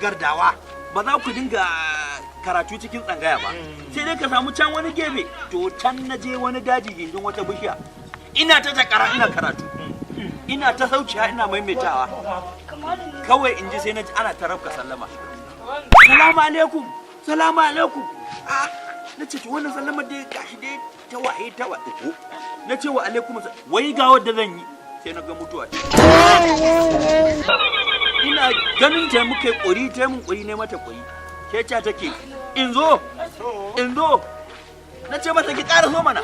Gardawa ba za ku dinga karatu cikin tsangaya ba, sai dai ka samu can wani gefe. To can na je wani daji gindin wata bishiya, ina ta takara, ina karatu, ina ta sauciya, ina maimaitawa. Kawai in ji sai na ji ana ta rabka sallama, "Salamu alaikum, salamu alaikum." A na ce, "To wannan sallama dai gashi dai ta waye, ta waye?" Na ce, "Wa alaikum." Wai ga wadda zan yi, sai na ga mutuwa ce. Ina ganin ta muka yi ƙuri, ta mun ƙuri, ne mata ƙuri. Ke ca take in zo, in zo. Na ce mata, "Ki ƙara zo mana."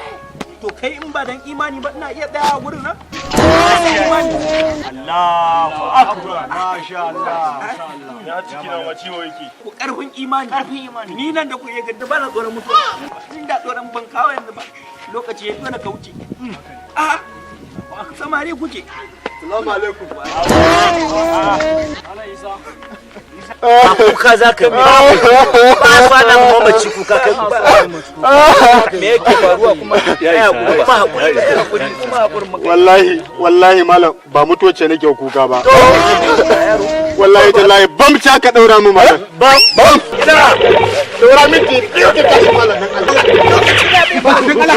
To kai, in ba dan imani ba, ina iya tsaya a gurin nan? Imani. Allahu akbar. Masha Allah. Ya ciki na ma ciwo yake. Ku karfin imani, karfin imani. Ni nan da ku iya gani, ba na tsoron mutuwa. In da tsoron ban kawo yanzu ba, lokaci ya dole ka wuce. A samari kuke. Salamu alaikum. Ba kuka za ka yi ba, ba na mamaci kuka kai ba. Me yake faruwa kuma? Ya kuma hakuri, hakuri, kuma hakuri muka. Wallahi, wallahi malam, ba mutuwa ce nake kuka ba. Wallahi tallahi bam ci aka daura mu, malam. Bam. Bam. Ina. Daura minti 2 ka tashi, malam, dan Allah.